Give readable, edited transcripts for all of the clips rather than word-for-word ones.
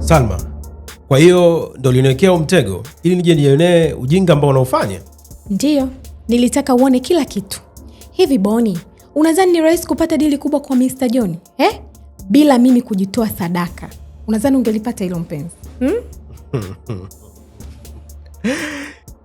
Salma, kwa hiyo ndo uliniwekea mtego ili nije nionee ujinga ambao unaofanya? Ndiyo, nilitaka uone kila kitu. Hivi Boni, unadhani ni rahisi kupata dili kubwa kwa Mr. John eh? Bila mimi kujitoa sadaka, unadhani ungelipata hilo mpenzi, hmm?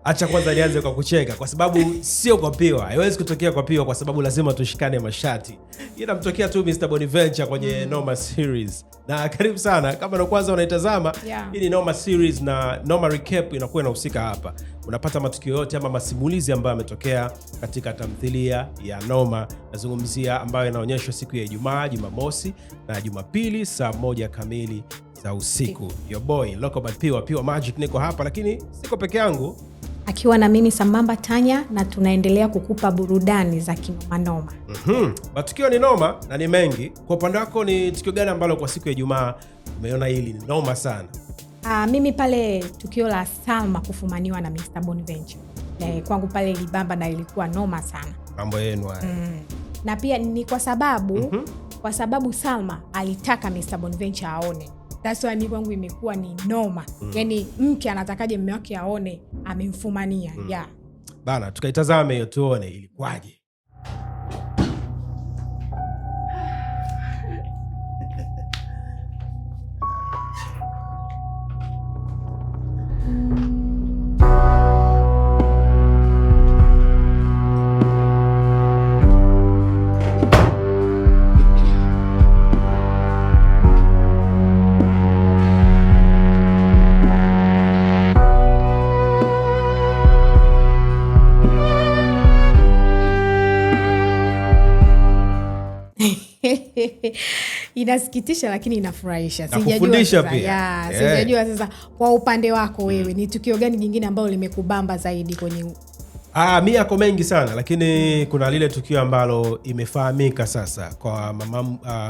Acha kwanza nianze kwa kucheka kwa sababu sio kwa Piwa, haiwezi kutokea kwa Piwa kwa sababu lazima tushikane mashati. Inamtokea tu Mr. Bonaventure kwenye Noma series. Na karibu sana kama ndo kwanza unaitazama, hii ni Noma series na Noma recap inakuwa inahusika hapa. Unapata matukio yote ama masimulizi ambayo yametokea katika tamthilia ya Noma. Nazungumzia ambayo inaonyeshwa siku ya Ijumaa, Jumamosi na Jumapili saa 1 kamili za usiku. Your boy Local Bad Piwa, Piwa Magic, niko hapa lakini siko peke yangu. Akiwa na mimi sambamba Tanya, na tunaendelea kukupa burudani za kinomanoma. Matukio ni noma na ni mengi. Kwa upande wako ni tukio gani ambalo kwa siku ya Ijumaa umeona hili ni noma sana? Mimi pale tukio la Salma kufumaniwa na Mr. Bonaventure. Kwangu pale ilibamba na ilikuwa noma sana. Mambo yenu haya. Na pia ni kwa sababu Salma alitaka Mr. Bonaventure aone. That's why mi kwangu imekuwa ni noma. Yaani mke anatakaje mume wake aone amemfumania? Yeah. Bana, tukaitazame hiyo tuone ilikuwaje. Inasikitisha lakini inafurahisha. Na Sijajua kufundisha sasa, pia. yeah, sijajua sasa kwa upande wako wewe ni tukio gani jingine ambalo limekubamba zaidi kwenye Mi yako mengi sana lakini kuna lile tukio ambalo imefahamika sasa kwa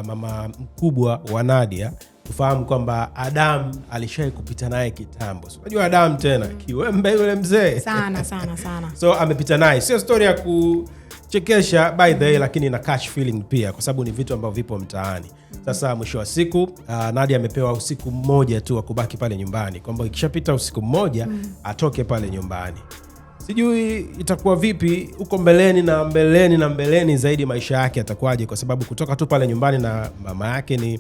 mama mkubwa wa Nadia kufahamu kwamba Adam alishawahi kupita naye kitambo. So, unajua Adam tena kiwembe yule mzee sana sana sana. So amepita naye, sio story ya kuchekesha by the way, lakini na catch feeling pia, kwa sababu ni vitu ambavyo vipo mtaani. Sasa mwisho wa siku Nadia amepewa usiku mmoja tu wa kubaki pale nyumbani, kwamba ikishapita usiku mmoja atoke pale nyumbani. Sijui itakuwa vipi huko mbeleni na mbeleni na mbeleni zaidi, maisha yake atakuwaje, kwa sababu kutoka tu pale nyumbani na mama yake ni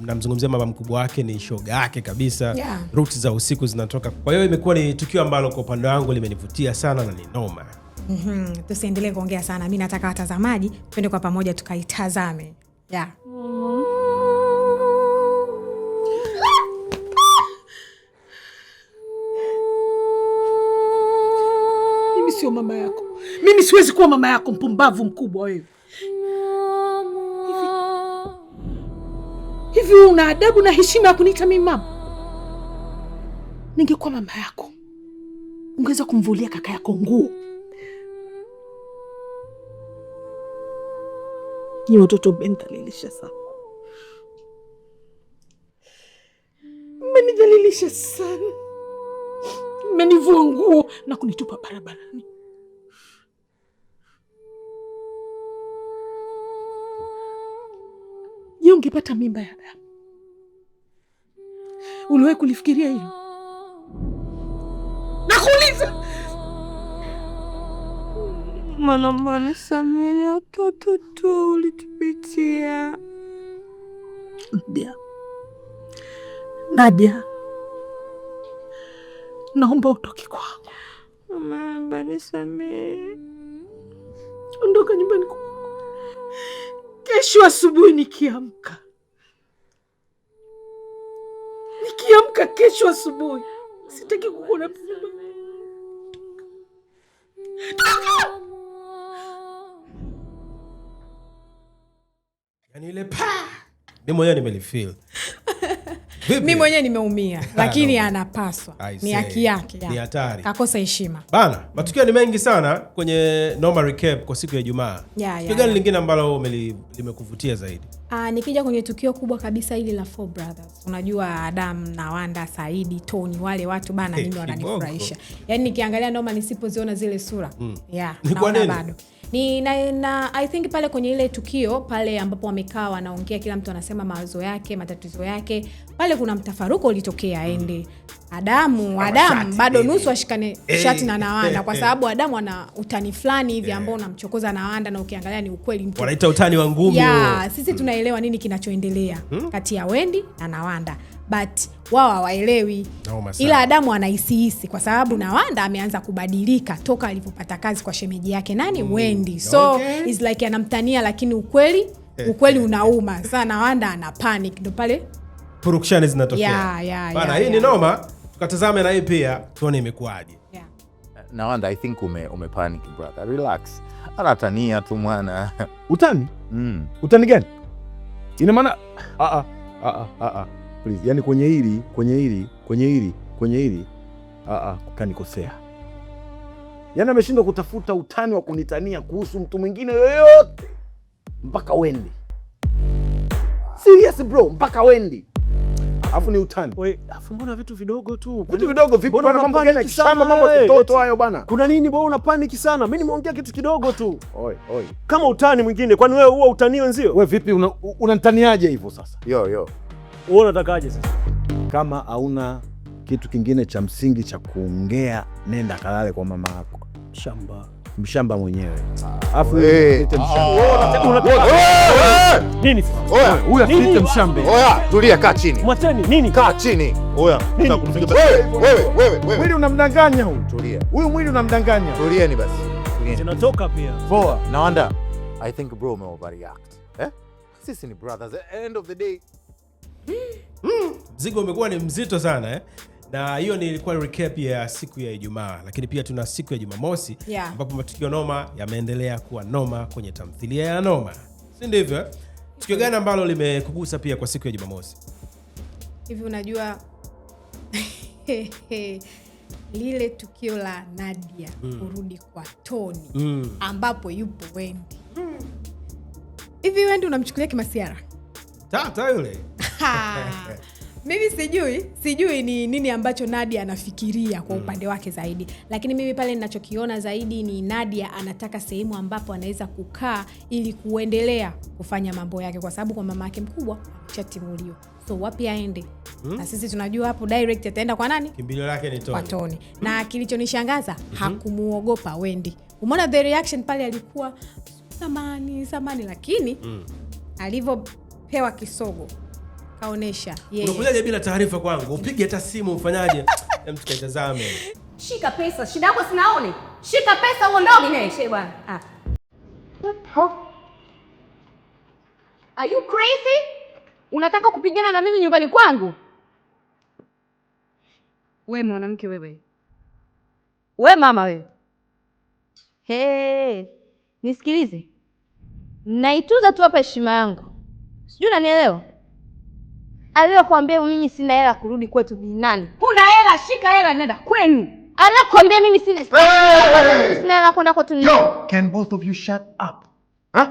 namzungumzia mama mkubwa wake ni shoga yake kabisa, roots za usiku zinatoka. Kwa hiyo imekuwa ni tukio ambalo kwa upande wangu limenivutia sana na ni noma. Tusiendelee kuongea sana, mi nataka watazamaji twende kwa pamoja tukaitazame. Yeah. Mimi sio mama yako. Mimi siwezi kuwa mama yako, mpumbavu mkubwa wewe. Hivi wewe una adabu na heshima ya kuniita mimi mama? Ningekuwa mama yako, ungeweza kumvulia kaka yako nguo. Nyi watoto mmenidhalilisha sana, mmenidhalilisha sana, mmenivua nguo na kunitupa barabarani. Je, ungepata mimba ya Adamu? Uliwahi kulifikiria hilo? Nakuuliza. Mama, nisamehe, watoto tu ulitupitia. Nadia, Nadia, naomba utoke kwangu. Mama, nisamehe. Ondoka nyumbani kwangu. Kesho asubuhi nikiamka, nikiamka kesho asubuhi, sitaki kukuona nyumbani. Toka! Yani ile pa mi mwenyewe nimelifeel. Vipi? Mi mwenyewe nimeumia, lakini No. anapaswa, I ni say, haki yake. Ni hatari Kakosa heshima. bana. Matukio ni mengi sana kwenye Noma recap kwa siku ya Ijumaa. Tukio gani lingine ambalo limekuvutia zaidi? Nikija kwenye tukio kubwa kabisa hili la Four Brothers. Unajua Adam na Wanda, Saidi, Tony, wale watu bana, mimi Kiboko. wananifurahisha. Yaani nikiangalia Noma nisipoziona zile sura. Yeah, Ni kwa naona nini? bado. Ni na I think pale kwenye ile tukio pale ambapo wamekaa wanaongea, kila mtu anasema mawazo yake, matatizo yake, pale kuna mtafaruko ulitokea. Ende Adamu shati, bado baby. nusu ashikane shati na Nawanda, kwa sababu Adamu ana utani fulani hivi ambao unamchokoza Nawanda, na ukiangalia ni ukweli mtu Wanaita utani wa ngumi ya huo. sisi tunaelewa nini kinachoendelea kati ya Wendy na Nawanda, but wao hawaelewi. Noma sana. Ila Adamu anahisihisi kwa sababu Nawanda ameanza kubadilika toka alipopata kazi kwa shemeji yake nani, Wendy. So it's like anamtania, lakini ukweli unauma sana. Nawanda ana panic, ndo pale Purukushani zinatokea. Bana, hii ni noma. Tukatazame na hii pia tuone imekuwaje. Nawanda, I think ume panic brother. Relax. Anatania tu mwana. Utani? Utani gani? Ina maana a a a a please. Yaani kwenye hili, kwenye hili, kwenye hili, kwenye hili kanikosea. Yaani ameshindwa kutafuta utani wa kunitania kuhusu mtu mwingine yoyote mpaka Wendy. Serious bro, mpaka Wendy. Alafu ni utani. Wewe, afu mbona vitu vidogo tu? Vitu vidogo vipi Mbona bwana, mambo gani ya una kishamba, sana mambo ya wewe? kitoto hayo bwana. Kuna nini bwana, una panic sana? Mimi nimeongea kitu kidogo tu. Oi, oi. Kama utani mwingine, kwani wewe huwa utani wenzio? Wewe vipi unanitaniaje hivyo sasa? Yo yo. Wewe unatakaje sasa? Kama hauna kitu kingine cha msingi cha kuongea, nenda kalale kwa mama yako. Shamba. Mshamba mwenyewe. Alafu niite mshamba. Nini sasa? Oya, Huyu asiite mshamba. Oya, tulia, kaa chini. Mwacheni nini? Kaa chini. Oya, wewe, wewe, wewe, wewe. Mwili unamdanganya huyu. Tulia. Huyu mwili unamdanganya. Tulieni basi. Tulieni. Zinatoka pia. Poa. Nawanda, I think bro ume overreact. Eh? Sisi ni brothers. At end of the day. Mzigo umekuwa ni mzito sana eh? Na hiyo ni ilikuwa recap ya siku ya Ijumaa, lakini pia tuna siku ya Jumamosi ambapo matukio noma yameendelea kuwa noma kwenye tamthilia ya Noma, si ndivyo? Tukio gani ambalo limekugusa pia kwa siku ya Jumamosi? Hivi unajua lile tukio la Nadia kurudi kwa Tony ambapo yupo Wendy. Hivi Wendy unamchukulia kimasiara? Tata yule. Mimi sijui ni nini ambacho Nadia anafikiria kwa upande wake zaidi, lakini mimi pale ninachokiona zaidi ni Nadia anataka sehemu ambapo anaweza kukaa ili kuendelea kufanya mambo yake, kwa sababu kwa mama yake mkubwa ameshatimuliwa, so wapi aende? Na sisi tunajua hapo direct ataenda kwa nani? Kimbilio lake ni Kwa Tony. Tony. Na kilichonishangaza hakumuogopa Wendy. Umeona the reaction pale, alikuwa samani, lakini alivyopewa kisogo kaonesha yeye. Unakujaje bila taarifa kwangu? Upige hata simu ufanyaje? Hem, tukaitazame. Shika pesa, shida yako sinaone. Shika pesa uondoke. Neshe bwana. Ah. Are you crazy? Unataka kupigana na mimi nyumbani kwangu? We mwanamke wewe. We mama wewe. Hey, nisikilize. Naituza tu hapa heshima yangu. Sijui unanielewa? Aliyokuambia mimi sina hela kurudi kwetu ni nani? Huna hela, shika hela nenda kwenu. Aliyokuambia mimi sina hela kwenda kwetu ni nani? Can both of you shut up? Huh?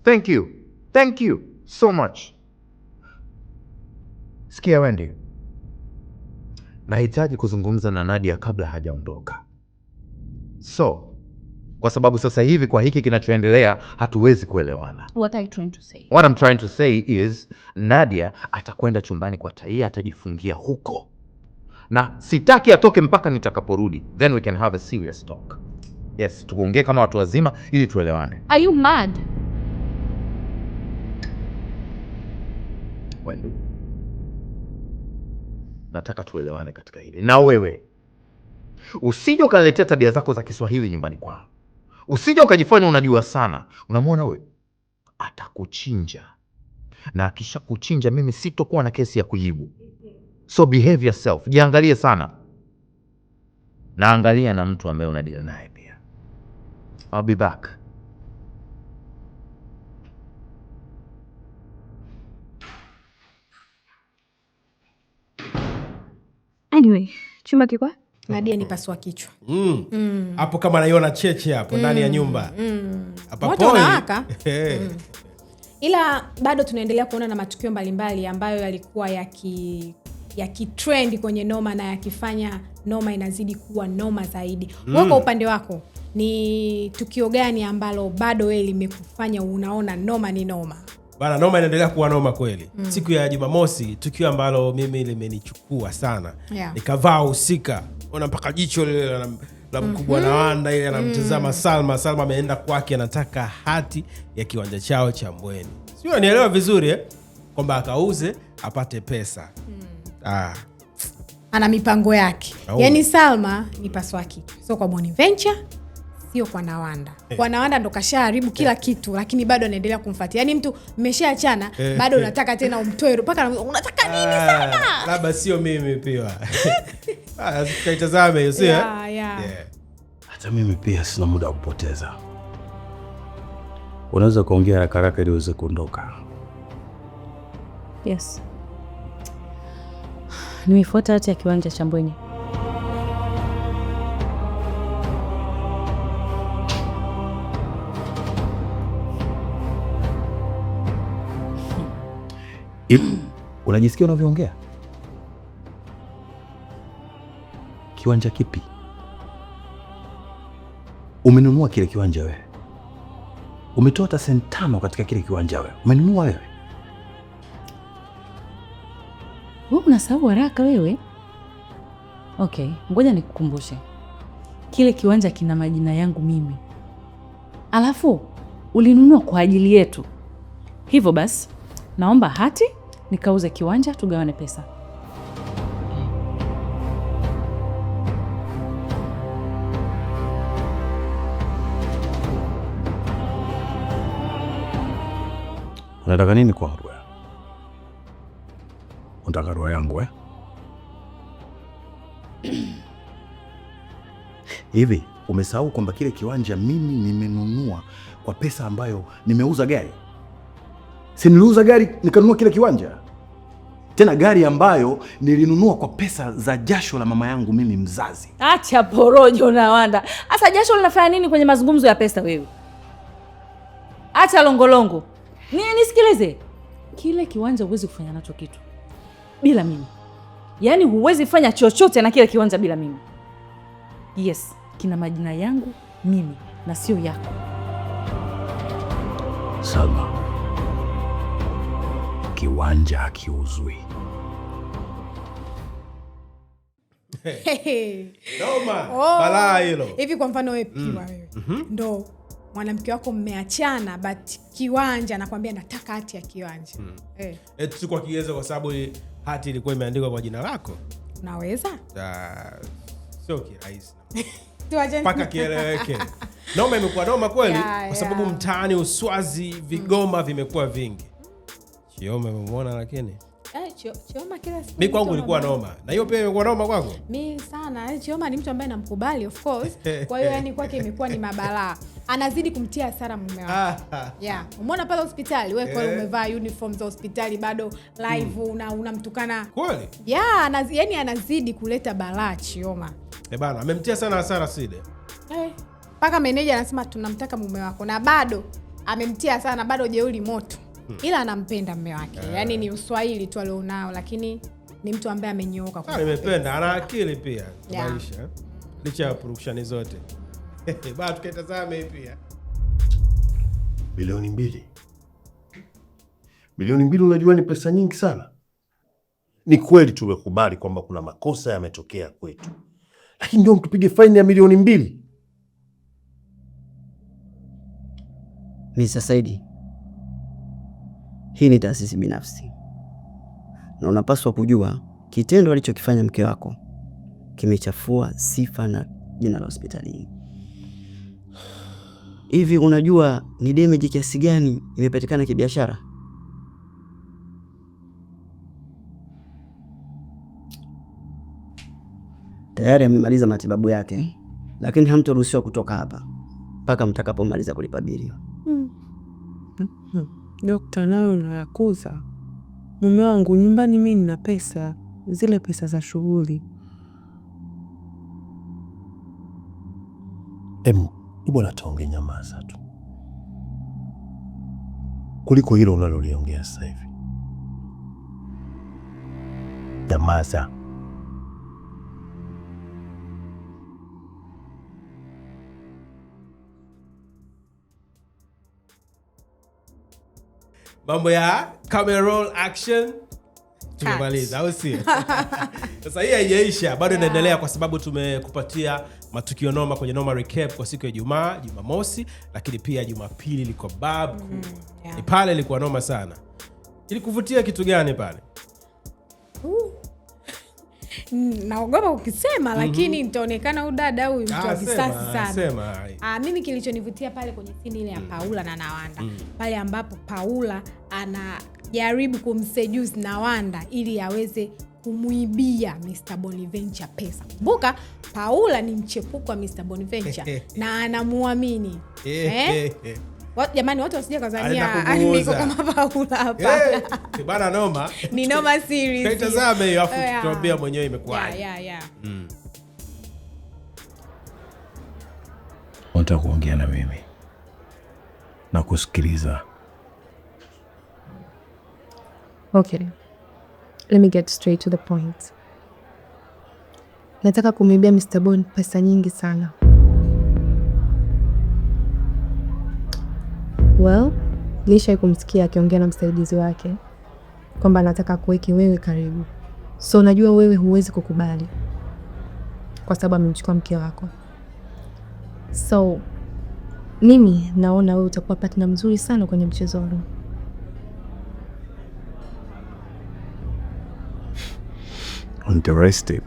Thank you. Thank you so much. Sikia Wendy. Nahitaji kuzungumza na Nadia kabla hajaondoka. So, kwa sababu sasa hivi kwa hiki kinachoendelea hatuwezi kuelewana. What are you trying to say? What I'm trying to say is Nadia atakwenda chumbani kwa Taia, atajifungia huko, na sitaki atoke mpaka nitakaporudi, then we can have a serious talk. Yes, tuongee kama watu wazima ili tuelewane. Are you mad? Wendy, nataka tuelewane katika hili, na wewe usije ukaniletea tabia zako za Kiswahili nyumbani kwangu, usije ukajifanya unajua sana. Unamwona wewe, atakuchinja, na akishakuchinja mimi sitokuwa na kesi ya kujibu. So behave yourself, jiangalie sana, na angalia na mtu ambaye unadeal naye pia. I'll be back. Anyway, chumba kiko? Nadia ni pasua kichwa. Hapo kama naiona cheche hapo ndani ya nyumba. Hapa Moto poi. unawaka. Ila bado tunaendelea kuona na matukio mbalimbali ambayo yalikuwa yakitrend kwenye Noma na yakifanya Noma inazidi kuwa noma zaidi. Wewe kwa upande wako Ni tukio gani ambalo bado wewe limekufanya unaona noma ni noma? Bana, noma inaendelea kuwa noma kweli. Siku ya Jumamosi, tukio ambalo mimi limenichukua sana. Nikavaa husika. Ona mpaka jicho lile la mkubwa Nawanda ile anamtazama Salma. Salma ameenda kwake, anataka hati ya kiwanja chao cha Mbweni. Sio, nielewa vizuri eh? Kwamba akauze apate pesa. Ana mipango yake. Au. Yaani Salma ni paswa kichwa. Sio kwa Bonaventure, sio kwa Nawanda. Kwa Nawanda ndo kashaharibu kila kitu, lakini bado anaendelea kumfuatia. Yaani mtu mmeshaachana, bado unataka tena umtoe mpaka unataka nini sana? Labda sio mimi pia. Tukaitazame hiyo, sio? Yeah. Yeah. Hata mimi pia sina muda wa kupoteza. Unaweza kuongea haraka haraka ili uweze kuondoka. Yes. Nimefuata hati ya kiwanja cha Mbweni. Unajisikia unavyoongea? Kiwanja kipi? Umenunua kile kiwanja wewe? Umetoa hata senti 5 katika kile kiwanja wewe? Umenunua wewe? Wewe unasahau haraka wewe. Okay, ngoja nikukumbushe. Kile kiwanja kina majina yangu mimi. Alafu ulinunua kwa ajili yetu. Hivyo basi, naomba hati nikauze kiwanja tugawane pesa. Unataka nini kwangu wewe? Unataka roho yangu eh? Hivi umesahau kwamba kile kiwanja mimi nimenunua kwa pesa ambayo nimeuza gari? Si niliuza gari nikanunua kile kiwanja? Tena gari ambayo nilinunua kwa pesa za jasho la mama yangu mimi mzazi. Acha porojo Nawanda. Asa jasho linafanya nini kwenye mazungumzo ya pesa wewe? Acha longolongo. Nisikilize. Kile kiwanja huwezi kufanya nacho kitu bila mimi. Yaani huwezi fanya chochote na kile kiwanja bila mimi. Yes, kina majina yangu mimi na sio yako. Salma, kiwanja hakiuzwi. Noma, balaa hilo. Hivi kwa mfano wewe Piwa wewe. Ndo mwanamke wako mmeachana, but kiwanja nakwambia nataka hati ya kiwanja. Eti kwa kigezo kwa sababu hati ilikuwa imeandikwa kwa jina lako. Unaweza? Sio kirahisi. Tuachane. Mpaka kieleweke. Noma imekuwa noma kweli, kwa sababu mtaani uswazi vigoma vimekuwa vingi. Chioma umemuona lakini? Chioma kila siku. Mimi kwangu ilikuwa noma. Na hiyo pia imekuwa noma kwako? Mimi sana. Chioma ni mtu ambaye namkubali of course. Kwa hiyo yani kwake imekuwa ni mabalaa. Anazidi kumtia hasara mume wake. Yeah. Umeona pale hospitali wewe kwa umevaa uniform za hospitali bado live unamtukana. Kweli? Yeah, yani anazidi kuleta balaa Chioma. Bana, amemtia sana hasara Side. Paka meneja anasema tunamtaka mume wako na bado amemtia sana, bado jeuri moto. Ila anampenda mume wake. Yaani ni uswahili tu alionao, lakini ni mtu ambaye amenyooka kwa. Nimependa, ana akili pia maisha. Licha ya purukushani zote. Bado tukaitazame pia. Bilioni 2. Bilioni 2 unajua ni pesa nyingi sana. Ni kweli tumekubali kwamba kuna makosa yametokea kwetu. Lakini ndio mtupige faini ya milioni 2. Mr. Saidi, hii ni taasisi binafsi. Na unapaswa kujua kitendo alichokifanya mke wako kimechafua sifa na jina la hospitalini. Hivi unajua ni damage kiasi gani imepatikana kibiashara? Tayari amemaliza matibabu yake, lakini hamtaruhusiwa kutoka hapa mpaka mtakapomaliza kulipa bili. Dokta, nawe unayakuza. Mume wangu nyumbani mimi nina pesa, zile pesa za shughuli. Bwana tonge nyamaza tu. Kuliko hilo unaloliongea sasa hivi. Nyamaza. Mambo ya camera roll action tumemaliza, au sio? Sasa hii haijaisha bado, inaendelea kwa sababu tumekupatia matukio noma kwenye Noma Recap kwa siku ya Ijumaa, Jumamosi, lakini pia Jumapili ilikuwa bab kubwa. Ni pale ilikuwa noma sana. Ilikuvutia kitu gani pale? Naogopa ukisema, lakini nitaonekana huyu dada huyu mtu wa kisasi sana. Sema. Mimi kilichonivutia pale kwenye scene ile ya Paula na Nawanda. Pale ambapo Paula anajaribu kumseduce Nawanda ili aweze kumuibia Mr. Bonaventure pesa. Kumbuka Paula ni mchepuko wa Mr. Bonaventure na anamuamini. Jamani watu wasije kudhania niko kama Paula hapa. Bana noma. Ni noma series. Kaitazame hiyo afu tuambie mwenyewe imekuwaje. Yeah. Unataka kuongea na mimi na kusikiliza. Okay. Let me get straight to the point. Nataka kumibia Mr. Bond pesa nyingi sana. Well, nilishawahi kumsikia akiongea na msaidizi wake kwamba anataka kuweke wewe karibu. So najua wewe huwezi kukubali kwa sababu amemchukua mke wako. So mimi naona wewe utakuwa partner mzuri sana kwenye mchezo huu. Interesting.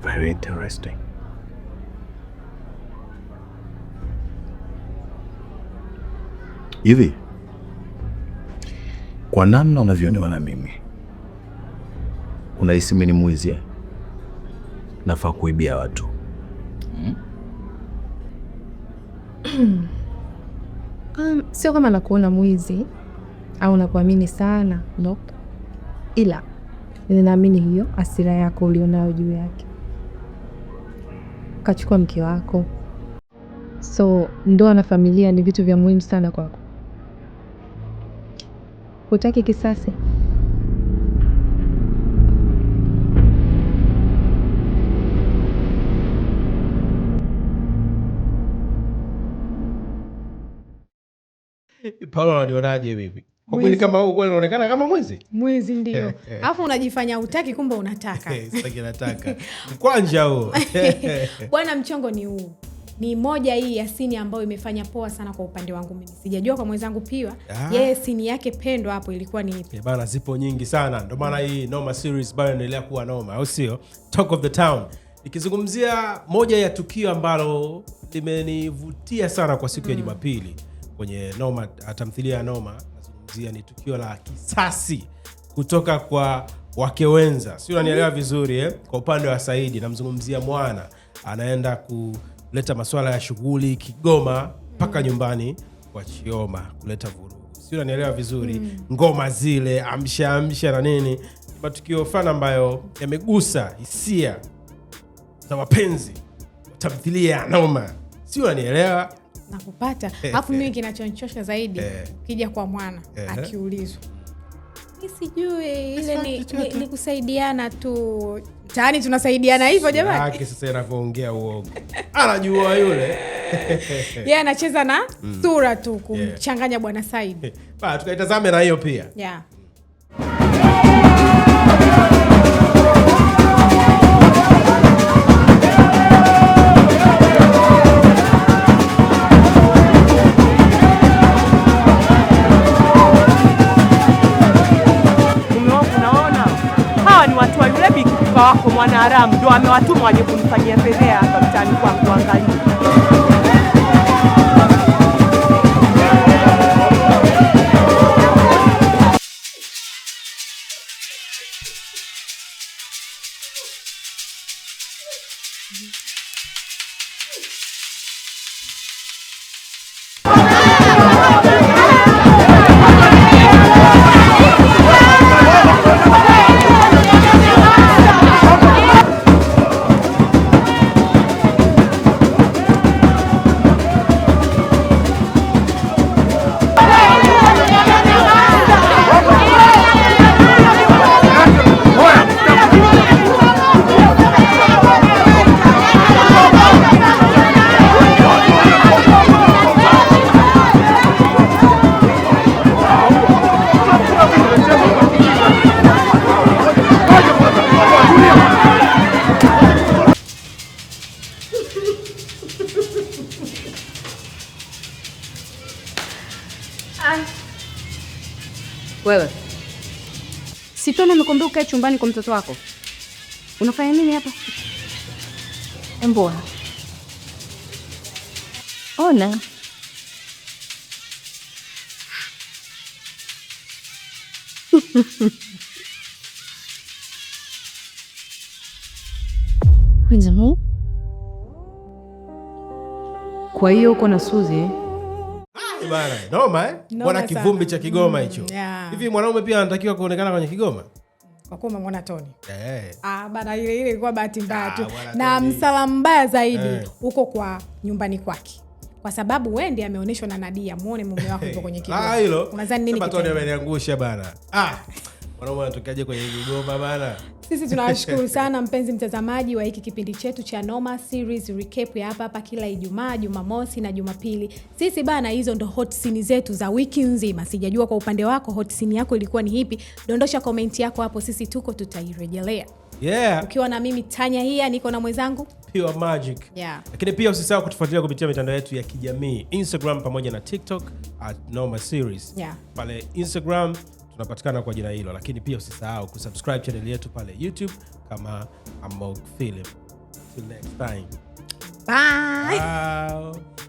Very interesting. Hivi kwa namna unavyoniona na mimi, unahisi mimi ni mwizi? Nafaa kuibia watu? Sio kama nakuona mwizi au nakuamini sana, nope. Ila ninaamini hiyo hasira yako ulionayo juu yake, kachukua mke wako. So ndoa na familia ni vitu vya muhimu sana kwako. Hutaki kisasi? Paulo ananionaje mimi? Kwa kweli kama wewe unaonekana kama mwizi? Mwizi ndio. Alafu unajifanya hutaki kumbe unataka. Sitaki nataka. Mkwanja huo. Bwana mchongo ni huu. Ni moja hii ya sini ambayo imefanya poa sana kwa upande wangu mimi. Sijajua kwa mwenzangu Piwa. Yeye sini yake pendwa hapo ilikuwa ni ipi? Bana zipo nyingi sana. Ndio maana hii Noma series bado inaendelea kuwa noma, au sio? Talk of the Town. Nikizungumzia moja ya tukio ambalo limenivutia sana kwa siku ya Jumapili kwenye Noma, tamthilia ya Noma, nazungumzia ni tukio la kisasi kutoka kwa wake wenza. Sio, unanielewa vizuri eh? Kwa upande wa Saidi namzungumzia Mwana, anaenda kuleta masuala ya shughuli Kigoma mpaka nyumbani kwa Chioma kuleta vurugu. Sio, unanielewa vizuri? Ngoma zile amsha amsha na nini, matukio fulani ambayo yamegusa hisia za wapenzi tamthilia ya Noma. Sio, unanielewa? Nakupata. Alafu mimi kinachonichosha zaidi ukija kwa Mwana akiulizwa, mimi sijui ile ni kusaidiana tu. Tani tunasaidiana hivyo jamani. Yake sasa inavyoongea uongo. Anajua yule. Yeye anacheza na sura tu kumchanganya Bwana Said. Ba tukaitazame na hiyo pia. Yeah. Wako mwana haramu ndo amewatuma waje kunifanyia fedhea hapa mtaani kwangu, angalia. Wewe. Si Tony amekwambia ukae chumbani kwa mtoto wako? Unafanya nini hapa? Mbona? Ona. Wenzamu? Kwa hiyo uko na Suzi eh? Bana, noma eh? Noma Bwana sana. kivumbi cha Kigoma hicho. Yeah. Hivi mwanaume pia anatakiwa kuonekana kwenye Kigoma? Kwa kuwa umemwona Tony. Eh. Ah, bana ile ile ilikuwa bahati mbaya tu. Bwana Na Tony. msala mbaya zaidi uko kwa nyumbani kwake. Kwa sababu Wendy ameonyeshwa na Nadia, muone mume wako yuko kwenye Kigoma. Ah, hilo. Unadhani nini Sema Tony kitaendelea? ameniangusha bana. Ah. Mwanaume anatokeaje kwenye Kigoma bana? Sisi tunawashukuru sana mpenzi mtazamaji wa hiki kipindi chetu cha Noma Series recap ya hapa hapa kila Ijumaa, Jumamosi na Jumapili. Sisi bana, hizo ndo hot scene zetu za wiki nzima. Sijajua kwa upande wako hot scene yako ilikuwa ni ipi? Dondosha comment yako hapo, sisi tuko tutairejelea. Yeah. Ukiwa na mimi Tanya hia, niko na mwenzangu Pure Magic. Yeah. Lakini pia usisahau kutufuatilia kupitia mitandao yetu ya kijamii Instagram pamoja na TikTok @NomaSeries. Yeah. Pale Instagram tunapatikana kwa jina hilo, lakini pia usisahau kusubscribe channel yetu pale YouTube kama Amog Film. Till next time. Bye. Bye.